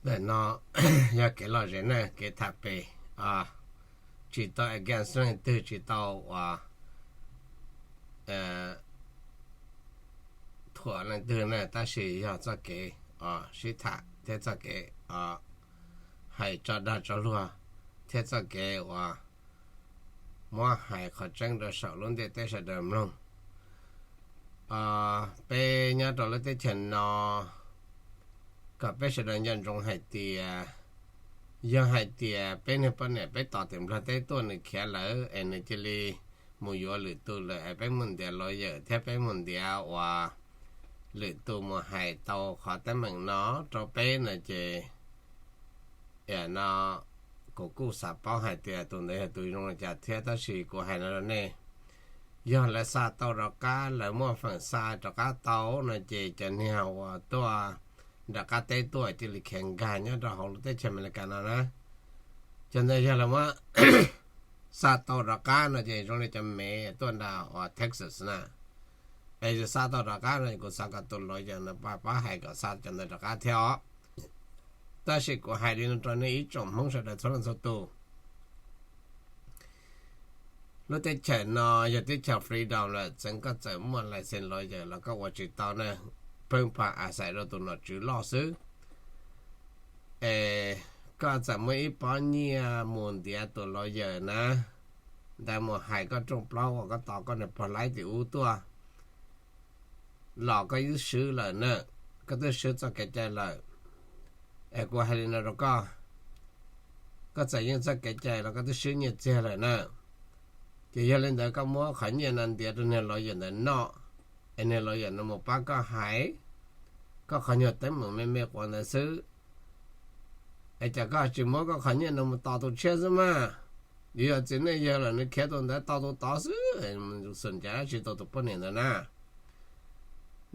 Ntawm no yog kev lom zem na, kev tham pem, tsis tau against leej twg, tsis tau uas thuam leej twg na, tab sis yog txoj kev sib tham thiab txoj kev hais tso dag tso luag thiab txoj kev uas muab hais qhov tseeb rau saum lub ntiaj teb sawv daws mloog. Peb nyob rau lub teb chaws no, kom peb sawv daws nco ntsoov hais tias, yog hais tias peb niag poj niam peb tos tim Nplog teb tuaj nws khiav lawm es nws cia li mus yuav lwm tus lawm es peb mus ntiav lawyer thiab peb mus ntiav uas lwm tus mus hais tau qhov teeb meem no rau peb no ces, no kuv kuj xav paub hais tias tus ntawd yog tus zoo li cas thiab, tab sis kuv hais no rau nej, yog lawv xa tau rov qab, lawv muaj feem xa rov qab tau no ces cov niag uas tuaj nram qab teb tuaj cia li khiav nkag nyob rau hauv lub teb chaws Amelikas no na. Cov ntawd yog lawv muab xa tau rov qab no ces zoo li cov Mev tuaj nram uas Texas na, es yog xa tau rov qab no kuv xav kom tus lawyer no pab hais kom xa cov ntawd rov qab thiab os. Tab sis kuv hais li no rau nej ib tsoom Hmoob sawv daws txhua leej txhua tus, lub teb chaws no yog teb chaws freedom lawm, txeev koj txawm muaj license lawyer los koj ua tsis tau na, pheej pab a xais rau tus nom tswv loj xwb. Es koj txawm muaj ib pob nyiaj mus ntiav tus lawyer na, ntawd mus hais koj rooj plaub uas koj tos koj niag pog laib tim ub tuaj los koj twb swb lawm na, koj twb swb txoj kev cai lawm. Es kuv hais li no rau koj, koj txawm yeej txoj kev cai los koj twb swb nyiaj txiag lawm na. Ces yog li ntawd koj muab qhov nyiaj no ntiav rau niag lawyer ntawd noj, es niag lawyer no mus pab koj hais koj qhov nyuag teeb meem me me quav ntawd xwb. Es cas koj tsis muab koj qhov nyiaj no mus tos tus tshiab xwb mas? Yuav yog txiv neej yawg lawm nws khiav tus ntawd tos tus tod xwb, xum cas tsis tos tus poj niam ntawd na.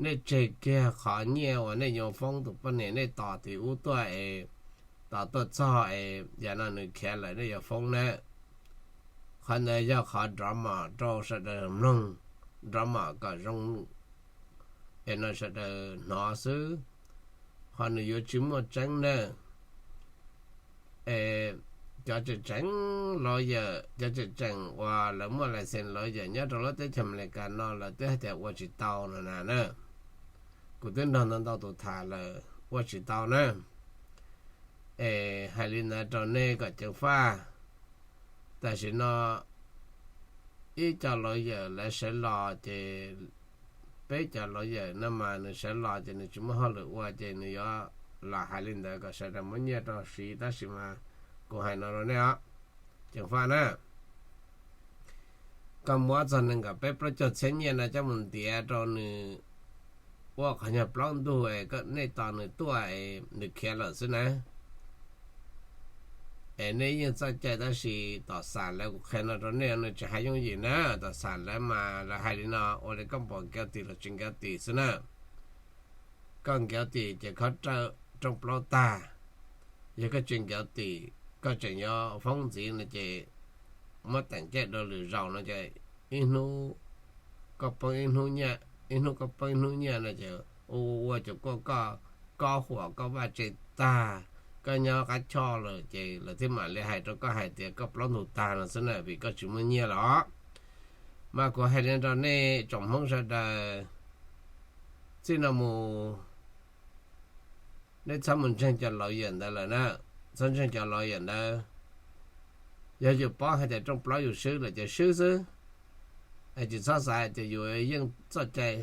Nej tseg kiag qhov nyiaj uas nej yuav foob tus poj niam nej tos tim ub tuaj es tos tuaj txog es yam no nws khiav lawm nej yuav foob na. Qhov ntawd yog qhov drama rau sawv daws mloog, drama kom zoo es no sawv daws hnov xwb, ho nws yuav tsis muaj tseeb na. Es cov tseem tseem lawyer, cov tseem tseem uas lawv muaj license lawyer nyob rau lub teb chaws Amelikas no lawv twb hais tias ua tsis tau no na na. Kuv twb nrog ntau ntau tus tham lawm ua tsis tau na. Es hais li ntawd rau nej kom ceev faj. Tam sim no ib co lawyer lawv sawv los ces, peb cov lawyer no mas nws sawv los ces nws tsis muaj hauj lwm ua ces nws yuav los hais li ntawd kom sawv daws muab nyiaj rau siv, tab sis mas kuv hais no rau nej os, ceev faj na. Koj muab txog nees nkaum peb plaub caug txhiab nyiaj no coj mus ntiav rau nws ua qhov nyuag plaub ntug es nej tos nws tuaj es nws khiav lawm xwb na. Es nej yeej txoj cai tab sis tom xam lawv, kuv qhia no rau nej, nws tsis hais yooj yim na. Tom xam lawv mas lawv hais li no, ua li koj npaum nkaus tim los tsis nkaus tim xwb na. Koj nkaus tim ces koj rooj plaub tag, yog koj tsis nkaus tim koj tseem yuav foob ntxiv no ces muab teem caij dua lwm zaus no ces ib hnub koj poob ib hnub, ib hnub koj poob ib hnub nyiaj no ces ua ua ua ces koj, koj huam koj vaj tse tag, koj nyob qab choj lawm ces lawv thiaj mam li hais rau koj hais tias koj plaub ntug tag no xwb na, vim koj tsis muaj nyiaj los. Mas kuv hais li rau nej tsoom Hmoob sawv daws, txij no mus nej txhob mus ntseeg cov lawyer ntawd lawm na, txhob ntseeg cov lawyer ntawd. Yog yus paub hais tias rooj plaub yus swb lawm ces swb xwb, es tsis txhob xav hais tias yus yeej txoj cai,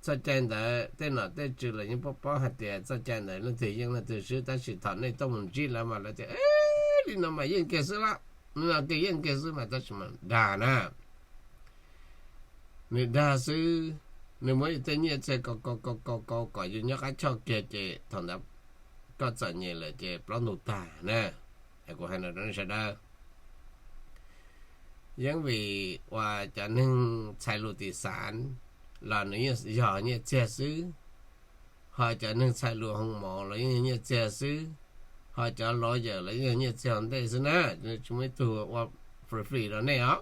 txoj cai ntawd tej nom tej tswv los yeej paub paub hais tias txoj cai ntawd leej twg yeej leej twg swb, tab sis thaum nej tuaj mus ntsib lawv mas lawv tias li no mas yeej kiag xwb las, li no kiag yeej kiag xwb mas, tab sis mas dag na. Nws dag xwb, nws muab yus tej nyiaj txiag kau kau kau kau kom yus nyob qab choj kiag ces thaum ntawd koj txom nyem lawm ces plaub ntug tag na. Kuv hais no rau nej sawv daws. Yeej vim uas cov neeg txhais lus tim xav los nws yeej yog nyiaj txiag xwb, ho cov neeg txhais lus hoo mov los yeej yog nyiaj txiag xwb, ho cov lawyer los yeej yog nyiaj txiag ua ntej xwb na, tsis muaj ib tug ua free free rau nej os.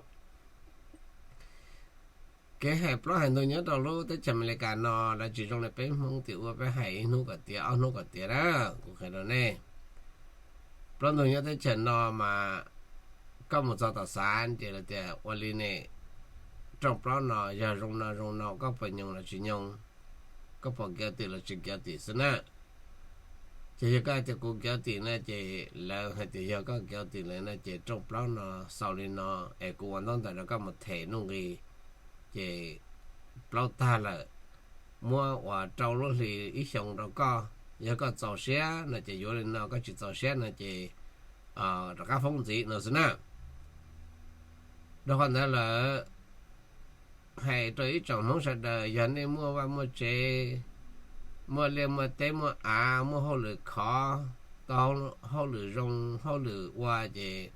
Kev hais plaub hais ntug nyob rau lub teb chaws Amelikas no lawv tsis zoo li peb Hmoob tim ub, peb hais ib hnub kom tiav ob hnub kom tiav na. Kuv qhia rau nej, plaub ntug nyob teb chaws no mas koj mus txog tom xav ces lawv tias ua li ne, rooj plaub no yog zoo no zoo no, koj puas nyoo los tsis nyoo, koj puas guilty los tsis guilty xwb na. Ces yog koj hais tias kuv guilty na ces lawv hais tias yog koj guilty lawm na ces rooj plaub no xaus li no, es kuv ua ntaub ntawv rau koj mus them nuj nqis, ces plaub tag lawm, muab ua rau lub hli ib xyoos rau koj. Yog koj txaus siab no ces yuav li no, koj tsis txaus siab no ces rov qab foob ntxiv no xwb na. Rau qhov ntawd lawm, hais rau ib tsoom Hmoob sawv daws, yog nej muaj vaj muaj tsev, muaj liaj muaj teb muaj av, muaj hauj lwm khov, tau hauj lwm zoo hauj lwm ua ces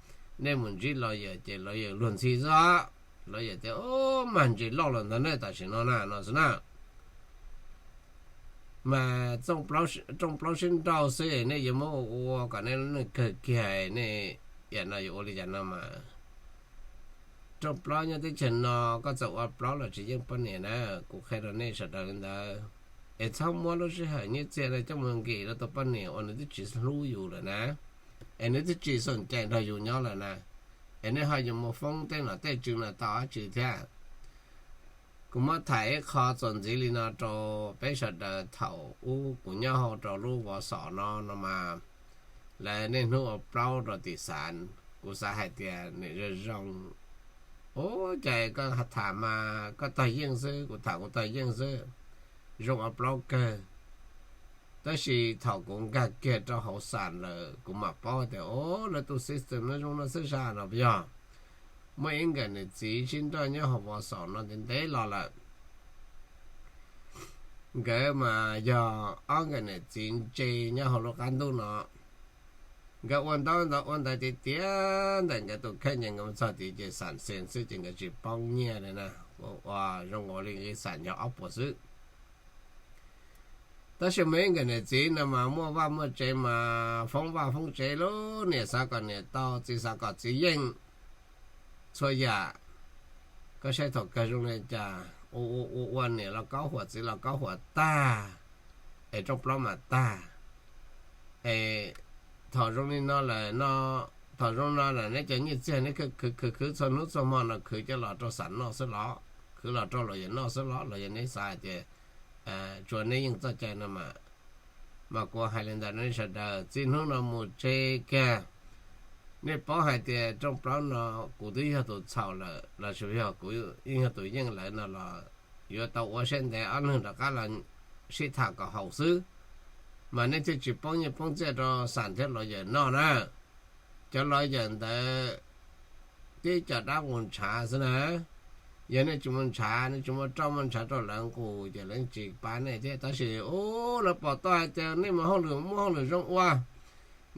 nej mus ntsib lawyer ces lawyer luag ntxhi xwb. Lawyer tias, Ub, mag ntses loj los ntag nej tam sim no na, no xwb na. Mas rooj plaub sib nrauj xwb, nej yuav muab ua ua kom nej lub neej kawg kiag, nej yam no yuav ua li cas no mas. Rooj plaub nyob teb chaws no, koj txawm ua plaub los tsis yeej poj niam na. Kuv qhia rau nej sawv daws li ntawd, es txhob muab lub sij hawm nyiaj txiag no coj mus nkim rau tus poj niam uas nws twb tsis hlub yus lawm na, es nws twb tsis xoom cai nrog yus nyob lawm na, es nej ho yuav mus foob tej nom tej tswv no tau dab tsi thiab? Kuv muab tham ib qho txuas ntxiv li no rau peb sawv daws. Thaum ub kuv nyob hauv rau lub vov xom no no mas, lawv niaj hnub ua plaub rau tim xav, kuv xav hais tias nws zoo zoo. Ub, cas koj tham mas koj tog yeej xwb, kuv tham kuv tog yeej xwb, zoo ua plaub kawg. Tab sis thaum kuv nkag kiag rau hauv xam lawm kuv mam paub tias, o, lawv tus system no zoo no xwb sas no puas yog? Muaj ib nkawm niam txiv sib nrauj nyob hauv vov xom no ntev ntev los lawm. Nkawd mas yog ob nkawm niam txiv ntse nyob hauv lub qab ntuj no. Nkawd ua ntaub ntawv ua ntawv tiav tiav ntawm nkawd tus kheej ces nkawd mus txog tid ces xam xees xwb ces nkawd tsis poob nyiaj li na. Ua zoo nkaus li nqi xam yog ob puas xwb. Tab sis muaj ib nkawm niam txiv no mas muaj vaj muaj tsev mas foob vaj foob tsev lub, niam xav kom niam tau, txiv xav kom txiv yeej txhua yam. Koj saib thaum kawg zoo li cas, ua ua ua niam los kaub huam txiv los kaub huam tag, es rooj plaub mas tag. Es thaum zoo li no lawm no, thaum zoo no lawm neb cov nyiaj txiag neb khwv khwv khwv txhua hnub txhua hmo no khwv coj los rau xam noj xwb los, khwv los rau lawyer noj xwb los, lawyer neb xav hais tias tsuas neb yeej txoj cai no mas. Mas kuv hais li ntawd nej sawv daws txij hnub no mus tseg kiag. Nej paub hais tias rooj plaub no kuv twb yog tus txhaum lawm los sis yog kuv yeej yog tus yeej lawm no los yuav tau ua siab ntev ob leeg rov qab los sib tham kom haum xwb, mas nej thiaj tsis poob nyiaj poob txiaj rau xam thiab lawyer noj na. Cov lawyer ntawd tib co dab nqus ntshav xwb na. Yog nej tsis mus ntshav, nej tsis muaj roj muaj ntshav rau lawv nqus ces lawv tsis pab nej thiab. Tab sis ub, lawv pom tau hais tias nej mus hauj lwm muaj hauj lwm zoo ua,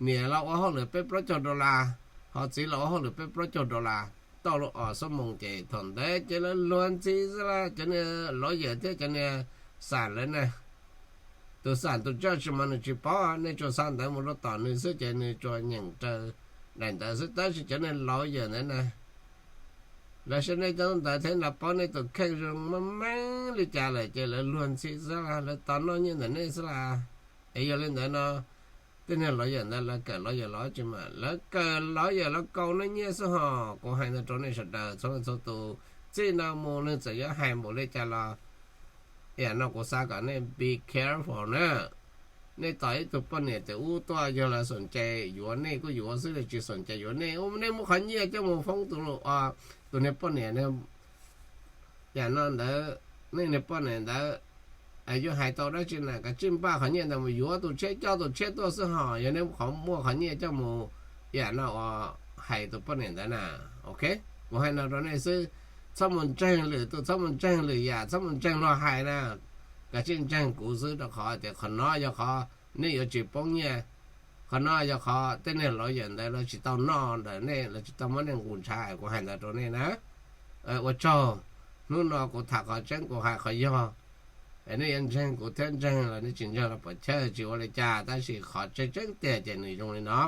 niam los ua hauj lwm peb plaub caug dollar, ho txiv los ua hauj lwm peb plaub caug dollar tau lub os xuab moos ces thaum ntawd ces lawv luag ntxhi xwb la. Cov niag lawyer thiab cov niag xam lawv na, tus xam tus judge mas nws tsis paub, nej tsuas xa ntawv mus rau tom nws xwb ces nws tsuas nyeem raws daim ntawv xwb. Tab sis cov niag lawyer ntawd na, lawv saib nej cov ntawv thiab lawv paub nej tus kheej zoo meej meej li cas lawm ces lawv luag ntxhi xwb la, lawv tos noj nyiaj ntawm nej xwb la. Es yog li ntawd no, tej niag lawyer ntawd lawv kawm lawyer los tsis mas lawv kawm lawyer los kaus nej nyiaj xwb hos. Kuv hais ntawd rau nej sawv daws txhua leej txhua tus, txij no mus leej txawm yuav hais npaum li cas los, yam no kuv xav kom nej be careful na. Nej tos ib tug poj niam tim ub tuaj, yog lawv xoom cai yuav nej kuj yuav xwb, tsis xoom cai yuav nej, nej muab qhov nyiaj coj mus foob tus, tus niag poj niam, yam no ntawd, nej niag poj niam ntawd yuav hais tau dab tsi na, kav tsij npaj qhov nyiaj ntawd mus yuav tus tshiab, coj tus tshiab tuaj xwb hos. Yog nej muab qhov, muab qhov nyiaj coj mus, yam no uas hais tus poj niam ntawd na, ok, kuv hais no rau nej xwb. Txhob mus ntseeg lwm tus, txhob mus ntseeg lwm yam, txhob mus ntseeg luag hais na. Kav tsij ntseeg kuv xwb, rau qhov tias qhov no yog qhov nej yuav tsis poob nyiaj. Qhov no yog qhov tej niag lawyer ntawd lawv tsis tau noj ntawm nej, lawv tsis tau muab nej nqus ntshav, kuv hais ntawd rau nej na. Ua tsaug, hnub no kuv tham qhov tseeb, kuv hais qhov yog. Nej yuav ntseeg kuv thiab ntseeg los nej tsis ntseeg los puas chawj, tsis ua li cas, tab sis qhov tseeb tseeb tiag ces nws zoo li no.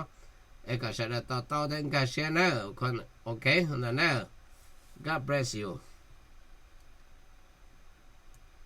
Es kom sawv daws to taub thiab nkag siab na. Ok, ntawd na. God bless you.